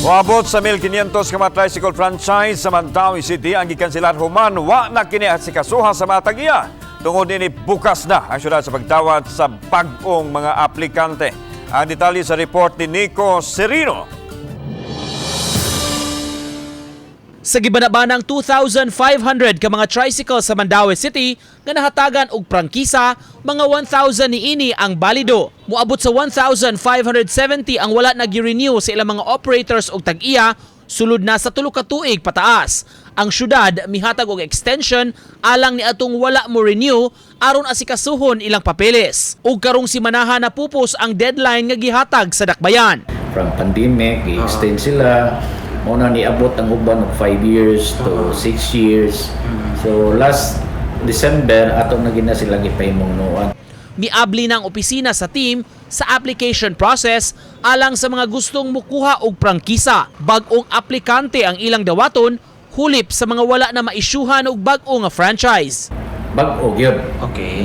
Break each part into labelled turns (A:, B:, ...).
A: Moabot sa 1,500 ka mga tricycle franchise sa Mandaue City ang gikanselar human wa na kini asikasuha sa mga tag-iya. Tungod nini, bukas na ang syudad sa pagdawat sa bag-ong mga aplikante. Ang detalye sa report ni Nico Serino.
B: Sa gibanabanang 2,500 ka mga tricycle sa Mandaue City nga nahatagan og prangkisa, mga 1,000 niini ang balido. Moabot sa 1,570 ang wala nag-renew sa ilang mga operators og tag-iya sulod na sa 3 ka tuig pataas. Ang syudad mihatag og extension alang ni atong wala mo renew aron asikasuhon ilang papeles. Ug karong simanaha na pupos ang deadline nga gihatag sa dakbayan.
C: From pandemic, i-extend sila. Mao na niabot ang uban og 5 years to 6 years. So last December ato na gina sila gipahimong nuan.
B: Miabli ng opisina sa team sa application process alang sa mga gustong mukuha og prangkisa. Bag-ong aplikante ang ilang dawaton hulip sa mga wala na maisyuhan og bag-o nga franchise.
C: Bag-o gyud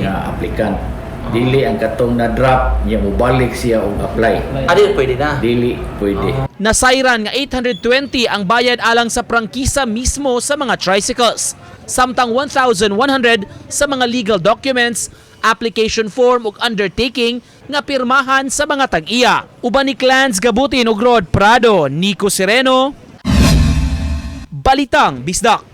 C: nga applicant. Dili ang katong na drop niya, mobalik siya og apply.
D: Ah, di pwede na.
C: Dili pwede.
B: Nasayran nga 820 ang bayad alang sa prangkisa mismo sa mga tricycles. Samtang 1,100 sa mga legal documents, application form ug undertaking nga pirmahan sa mga tag-iya. Uban ni Clans Gabutin ug Rod Prado, Nico Sereno, Balitang Bisdak.